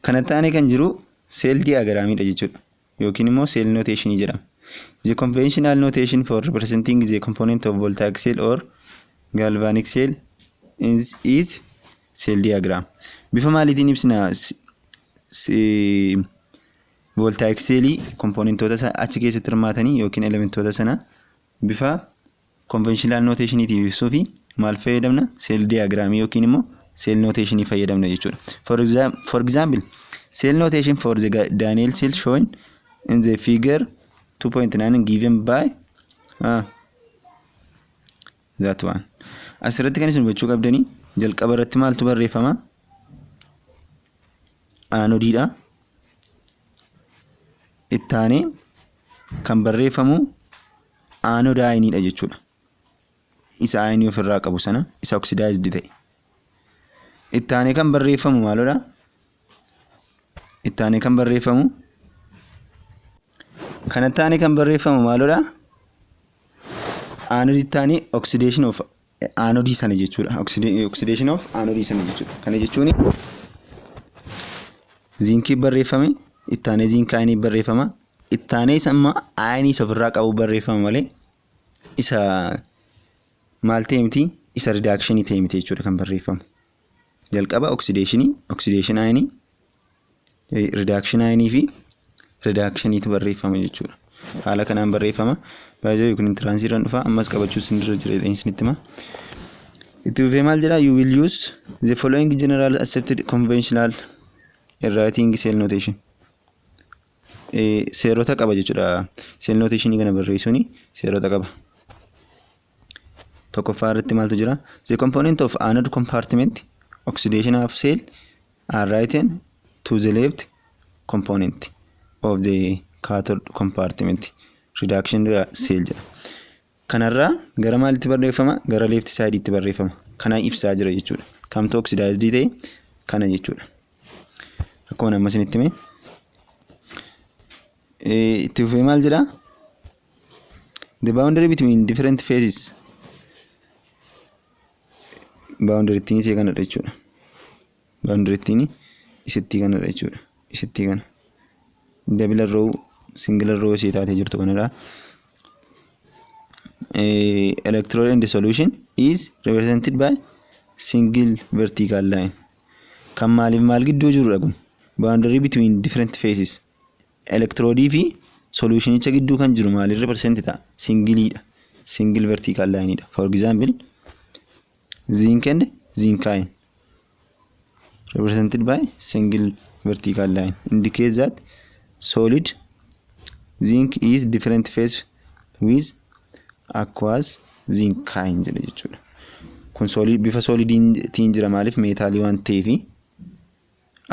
Kanatti aanee kan jiru cell diagramiidha jechuudha. Yookiin immoo cell notation jedhama. The conventional notation for representing the component of voltaic cell or galvanic cell is cell diagram. Bifa maaliitiin ibsina voltaic cellii componentoota achi keessatti hirmaatanii yookiin elementoota sana bifa conventional notationiitiin ibsuu fi maal fayyadamna? Cell diagramii yookiin immoo cell notationii fayyadamna jechuudha. For example, cell notation for the Daniell cell shown in the figure 2.9 given by that one. Asirratti kan isin hubachuu qabdanii jalqaba irratti maaltu barreeffama? Aanodiidha. Ittaanee kan barreeffamu anode ioniidha jechuudha. Isa ionii ofirraa qabu sana, isa oxidized ta'e. Ittaanee kan barreeffamu maalodha? Ittaanee kan barreeffamu, kanatti aanee kan barreeffamu maalodha? Anode ittaanee oxidation of anodii sana jechuudha. Oxidation of anodii sana jechuudha. Kana jechuun ziinkii barreeffame, ittaanee zinc ionii barreeffama. Ittaanee isa immoo ionii isa ofirraa qabu barreeffama malee isa maal ta'e miti, isa reductionii ta'e miti jechuudha kan barreeffamu. Jalqaba oxidationii, oxidation ionii, reduction ionii fi reductioniitu barreeffama jechuudha. Haala kanaan barreeffama. Baay'ee kun entranceirraan dhufa, ammas qabachuu isin irra jira isinitti hima. Itti fufee maal jedhaa? You will use the following general accepted conventional writing cell notation. Seerota qaba jechuudha. Cell notationii kana barreessuun seerota qaba. Tokkoffaa irratti maaltu jira? The component of anode compartment oxidation of cell are written to the left component of the cathode compartment reduction cell jedha. Kanarraa gara maalitti barreeffama? Gara left side'itti barreeffama. Kana ibsaa jira jechuudha. Kamtu oxidized ta'e kana jechuudha. Akkuma amma isinitti hime. Itti fufee maal jedhaa? The boundary between different phases, boundary ittiin isee kanadha jechuudha. Boundary ittiin isittii kanadha jechuudha. Isittii kana. Double arrow, single arrow isee taatee jirtu kanadha. Electrode in the solution is represented by single vertical line. Kan maaliif maal gidduu jirudha kun? Boundary between different phases. Electrodeii fi solutionicha gidduu kan jiru maaliin represent ta'a? Singleiidha. Single vertical lineidha. For example, zinc and zinc ion represented by single vertical line indicates that solid zinc is different phase with aqueous zinc ion jedha jechuudha. Kun bifa solidiitiin jira, maaliif? Metalii waan ta'eefi.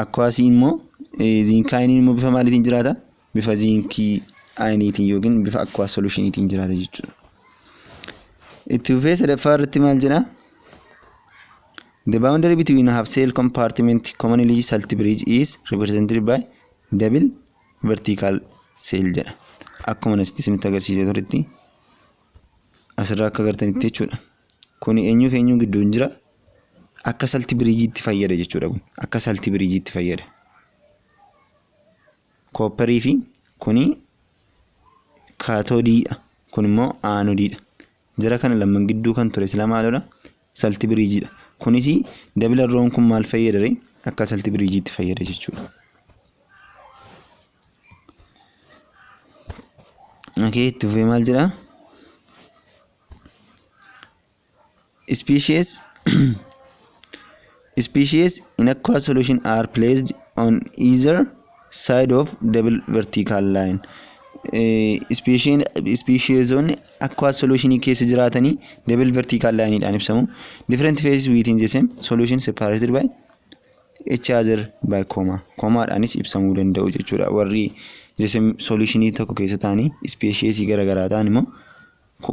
Aqueousii immoo, zinc ioniin immoo bifa maaliitiin jiraata? Bifa zinkii ioniitiin yookiin bifa aqueous solutioniitiin jiraata jechuudha. Itti fufee sadaffaa irratti maal jedhaa? The boundary between half cell compartment, commonly salt bridge, is represented by double vertical cell jedha. Akkuma asitti isinitti agarsiisee turetti, asirraa akka agartanitti jechuudha. Kuni eenyuuf eenyuu gidduu jira? Akka salt bridgeiitti fayyada jechuudha kun. Akka salt bridgeiitti fayyada. Copperii fi kuni cathodeiidha. Kun immoo anodeiidha. Jara kana lamman gidduu kan ture sila maalidha? Salt bridgeiidha. Kunis double arrown kun maal fayyada ree? Akka salt bridgeiitti fayyada jechuudha. Okay, itti fufee maal jedhaa? Species in aqueous solution are placed on either side of double vertical line. Speciesonni aqueous solution keessa jiraatanii double vertical line dhaan ibsamu. Different phases within the same solution separated by each other by comma. Commaadhaanis ibsamuu danda'u jechuudha. Warri the same solutionii tokko keessa ta'anii species garaagaraa ta'an immoo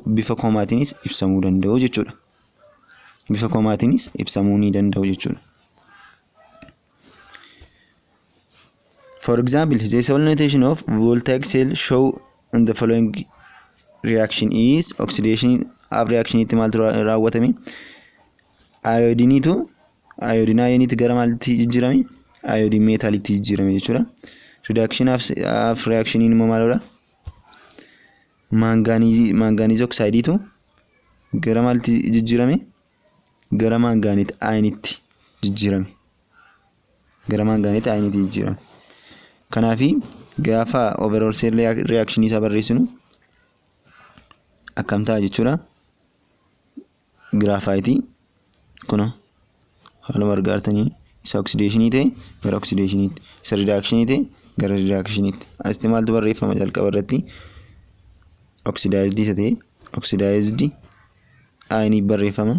bifa commaatiinis ibsamuu danda'u jechuudha. Bifa commaatiinis ibsamuu ni danda'u jechuudha. For example, the cell notation of voltaic cell show in the following reaction is oxidation of reaction itti maaltu raawwatame? Iodiniitu iodine ioniitu gara maalitti jijjiirame? Iodine metalitti jijjiirame jechuudha. Reduction half reactioniin immoo maalidha? Manganese oxideiitu gara maalitti jijjiirame? Gara manganate ionitti jijjiirame. Gara manganate ionitti jijjiirame. Kanaafi gaafa overall cell reaction isaa barreessinu akkam ta'a jechuudha. Graphite kunoo haaluma argaa jirtaniin isa oxidationii ta'e gara oxidationiitti, isa reductionii ta'e gara reductioniitti. Asitti maaltu barreeffama? Jalqaba irratti oxidized isa ta'e oxidized ionii barreeffama.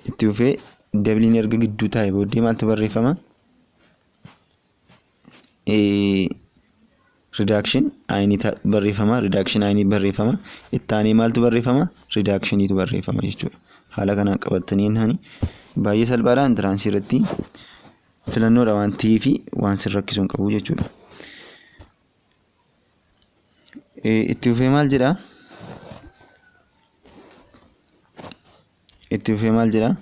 Itti fufee doubleiin erga gidduu taa'e booddee maaltu barreeffama? Reduction ionii barreeffama. Reduction ionii barreeffama. Itti aanee maaltu barreeffama? Reductioniitu barreeffama jechuudha. Haala kanaan qabattanii jennaan baay'ee salphaadha. Entranceii irratti filannoodha waan ta'eef waan sin rakkisuu hin qabu jechuudha. Itti fufee maal jedhaa? Itti fufee maal jedhaa?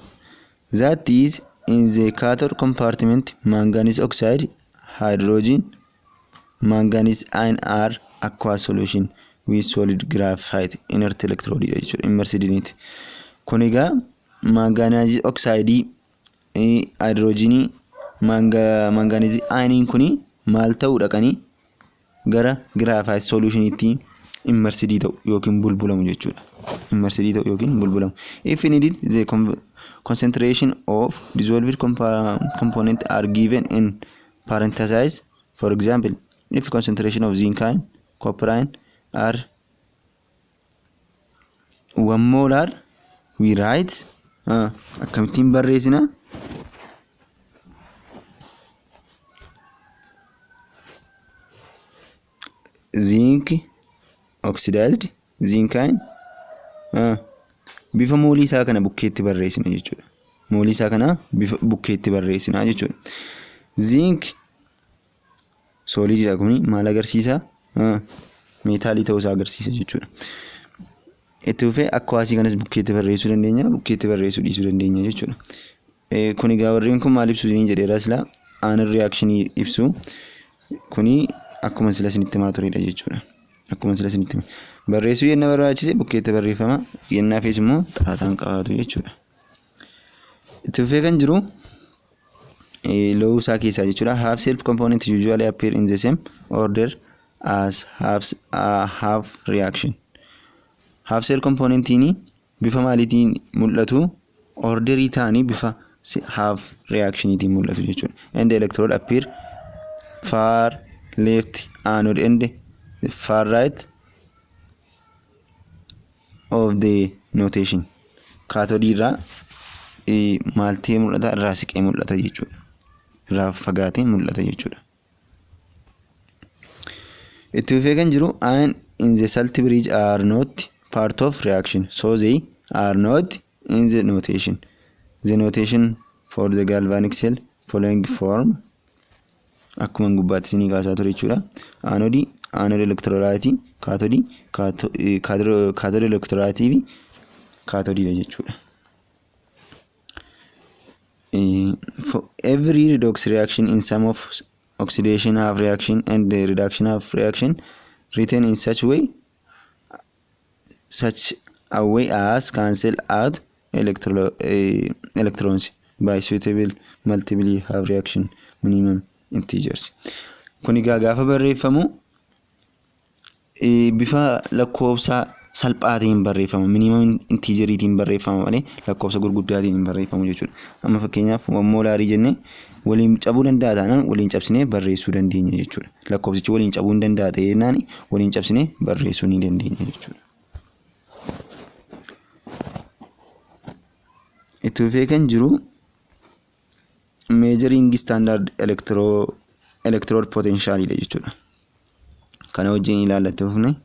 That is, in the cathode compartment, manganese oxide, hydrogen, manganese ion are aqueous solution with solid graphite inert electrode jechuudha. Immersed in it. Kun egaa manganese oxide, hydrogenii, manganese ioniin kuni maal ta'uu dhaqanii gara graphite solutioniitti immersed ta'u yookiin bulbulamu jechuudha. Immersed ta'u yookiin bulbulamu. If needed, the concentration of dissolved component are given in parentheses. For example, if concentration of zinc ion, copper ion are 1 molar, we write, akkamittiin barreessina? Zinc oxidized zinc ion bifa moolii isaa kana bukkeetti barreessina jechuudha. Moolii isaa kana bifa bukkeetti barreessina jechuudha. Zinc solidiidha, kuni maal agarsiisa? Metalii ta'uusaa agarsiisa jechuudha. Itti fufee aqueousii kanas bukkeetti barreessuu dandeenya, bukkeetti barreessuu dhiisuu dandeenya jechuudha. Kun egaa warreen kun maal ibsu isiniin jedheera sila? Anode reactionii ibsu. Kuni akkuma sila isinitti himaa turedha jechuudha. Akkuma sila isinitti hime. Barreessuu yenna barbaachise bukkeetti barreeffama. Yennaa fees immoo xaataan qabaatu jechuudha. Itti fufee kan jiru lawuu isaa keessaa jechuudha. Half cell component usually appear in the same order as half reaction. Half cell componentiin bifa maaliitiin mul'atu? Orderii ta'anii bifa half reactioniitiin mul'atu jechuudha. And the electrode appear far left anode and far right of the notation. Kaatodii irraa maal ta'ee mul'ata? Irraa siqee mul'ata jechuudha. Irraa fagaatee mul'ata jechuudha. Itti fufee kan jiru, ion in the salt bridge are not part of reaction, so they are not in the notation. The notation for the galvanic cell following form, akkuma gubbaatti isinii kaasaa ture jechuudha. Anodii, anode electrolyte, kaatodii, cathode electrolyte fi kaatodiidha jechuudha. For every redox reaction in some of oxidation half reaction and the reduction half reaction written in such a way as cancel out electrons by suitable multiple half reaction minimum integers. Kun egaa gaafa barreeffamu bifa lakkoofsa salphaa ta'een barreeffama. Minimum integeriitiin barreeffama malee lakkoofsa gurguddaatiin hin barreeffamu jechuudha. Amma fakkeenyaaf 1 molarii jennee waliin cabuu danda'a taanaan waliin cabsinee barreessuu dandeenya jechuudha. Lakkoofsichi waliin cabuu hin danda'a ta'e jennaan waliin cabsinee barreessuu ni dandeenya jechuudha. Itti fufee kan jiru measuring standard electrode potentialidha jechuudha. Kana wajjin ilaallatti fufne.